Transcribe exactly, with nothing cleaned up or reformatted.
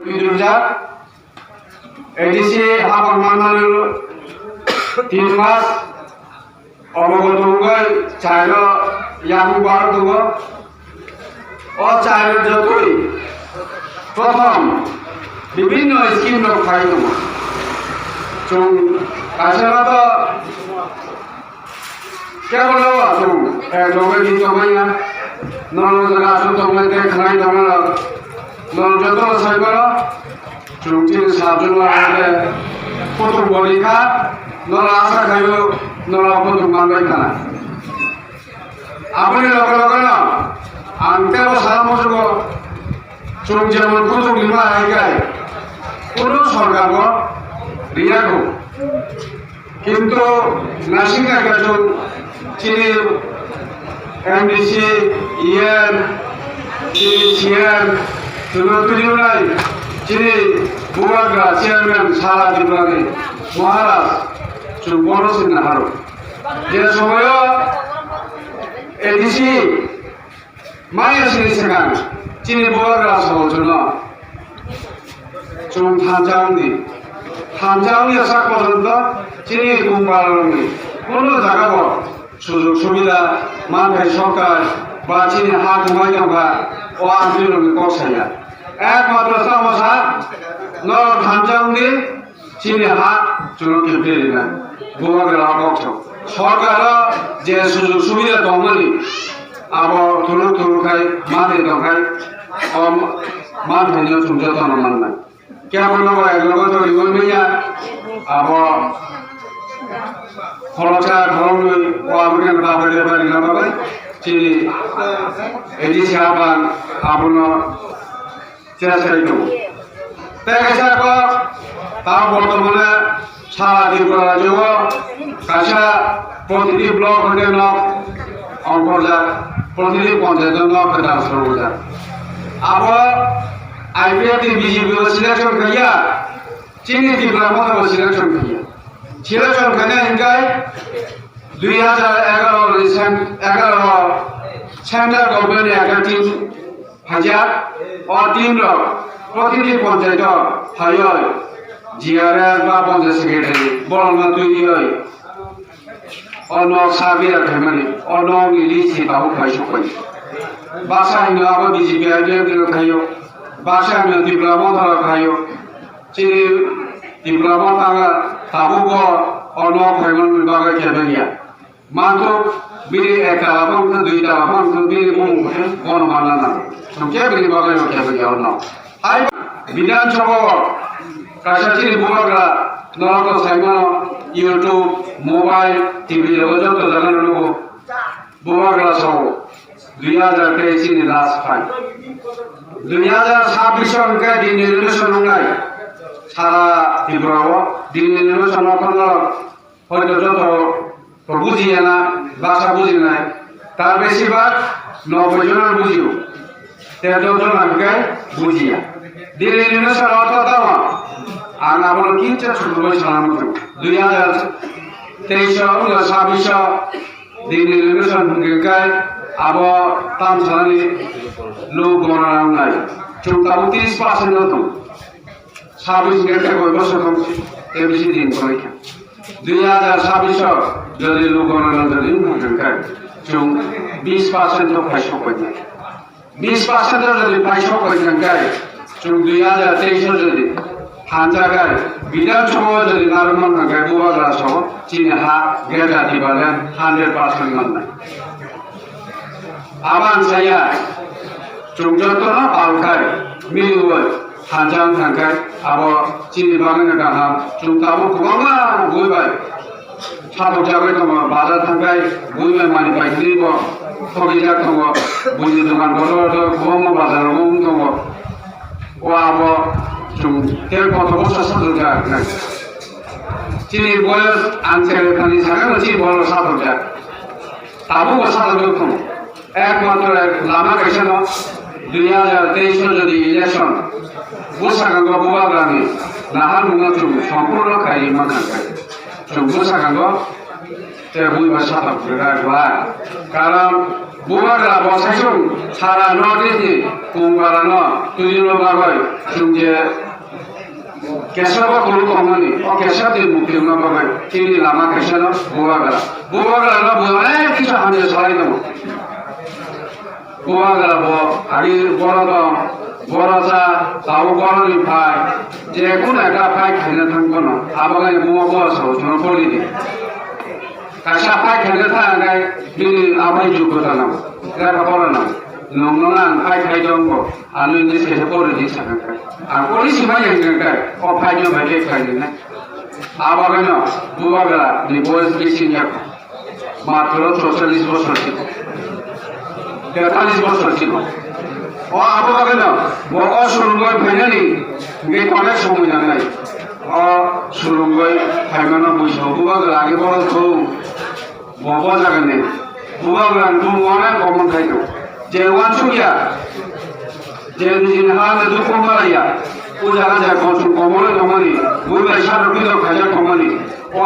Rijak, A D C hapang manmani tin mas obogo tongwi chairo yakung bar tongo. O chairo jotoi prothom bibhinno scheme rok phai tongo. Chwng kaisa to Kebo no aswk, eh, loge di tongmanya. Nono jaga aswk tongmai tei khnai tongmano. Nono joto sai mano. Chwng chini sabjwk no age kutung boli kha. Nono asa khaio, nono kutung manbai khana. Aboni loge loge no ang tebo sala musugo. Chwng jemon kutung lima hai kai. Kunu sorkar bo riyago. Kintu nasing naikha chwng chini M D C, E M, chini C M, chwngno twiwi nai chini bubagra chairman sara Tripurani Maharaj chwng bono sinna haro. Je somoyo A D C Maya sini swkang chini bubagra sabo chwngno chwng thansa wngdi. Thansa wngya sak pojonto chini Kumbal rokni kuno jaga bo sujog subida manthai sorkar ba chini ha tongmai tongkha o amtwi rokni kok saya. Ekmatro tamo sa no thansa wngdi. Chini ha chwngno kemtwi rina bubagra kok thok. Sorkaro je sujog subida tongmani abo thuluk thuluk khai manthai tongkhai o manthaino chwng jotono mannai. Kebo nogo eklogo to riwi manya abo khoroksa khoroknwi o aboni bagwi rina bagwi chini A D C hapang abono Chestai tongo. Tei kaisa kok, ta bortomane sara Tripura rajyo o kaisa protiti block hoite nok ongkhorjak, protiti ponchayat o nok kwtal sorokjak. Abo I P F T B J P o selection khaiya, chini Tipra Motha bo selection khaiya. Selection khaina hinkai dui hajar egaroh ni sen-, egaroh central government ni ekta team phaijak, o team rok protiti ponchayat o phaiwi G R S ba ponchayat secretary borokno twiwi o nok sabiya khaimani, o nok ni list ni tabuk phaisukmani. Baksa hino abo B J P I P F ni rok khaio, baksa hino Tipra Motha rok khaio. Chini Tipra Motha tabukbo o nok phaimani bagwi kebengya. Manthok bini ek tala phang khe, dui tala phang khe, bini bumung khe bono manna nango. Chwng khe bini bagwi no kebengya o nok. Hai Bidhan Sabha o kaisa chini bubagra norok no sai mano, YouTube, mobile, T V rogo joto jaga no nugo. Bubagra sao dui hajar teis ni last phai. Dui hajar sabbish o hwnkhe dini election wngnai. Sara Tripura o dini election o phano hoito joto to bujiya na, baksa bujinai. Tar besibak noboi jona bujio. Te dot jona hwnkhe bujiya. Dini election o to tamo ang abono kinsa chukugwi sana muchung. Dui hajar teis o, sabbish o, Dini election hwnkhe abo tamsanani luk gona nangnai. Chwng tabuk tris percent no tong. Sabis hwnkhe tei koi bosor tong A B C din koi kha. Dui hajar sabis o jodi luk gona nang jodi wngkha hwnkhe chwng bis percent to phai sok koi nai. Bis percent o jodi paisok koi hwnkhe, chwng dui hajar teis o jodi hamjakhe, Bidhan Sabha o jodi narwkman hwnkhe, bubagra sao chini ha Greater Tipraland hundred percent mannai. Abo ang saya, chwng jotono palkhai, miliwi hamjak hwnkhe, abo chini bagwino kaham, chwng tabuk kwbangma bui bai. Satok jagwi tongo, bazar thangkhai, buino mani paithai bo thokjak tongo, buini dokan kotor kotor kwbangma bazar o wng tongo. O abo chwng tei kotor bwsa satok jak nai. Chini boyos ang chele thani sakano chini boyos satok jak. Tabukbo satok jak tongo. Ekmatro ek lama kaisa no, dui hajar teis o jodi election, bwskango bubagrani naharmungno chwng sompurno khaiwi mankha khe, chwng bwskango Tei buiba satham kwrwngkha ba. Karon bubagra bo saichung sara North East ni kungbarano twino bagwi chwng je kesa bo kuluk tongmani, o kesa twi mukti wngna bagwi chini lama kesano bubagra. Bubagrano bo onek kisa hamya salai tongo. Bubagra bo agi boro tong, boro cha, tabuk boroni phai, je kunu ekta phai khaina thang phano, abo gai bumo bo sao chwngno pori di. Kaisa phai khaina thang gai bini abai jugota nang, lekha pora nang, nongno ang phai khai jong bo, ano English kaisa pori di sakha khai. Ang pori simai yang khai, o phai jong bai khai ni na. Abo gai no, bubagra ni boys bisi ya. Matro chorchallis bosor siko, tetallis bosor siko. O abo bagwino bo o surungwi phainani hwnkhe onek somoi nangnai. O surungwi phaimano buiso bubagra age borok thung. Bo bo jagani bubagrani bumung onek komon khai tongo. Je uansukya, je nijini hala dukhu malaiya, o jaga je konsum komorwi tongmani, buibai sadok bidok khaijak tongmani. O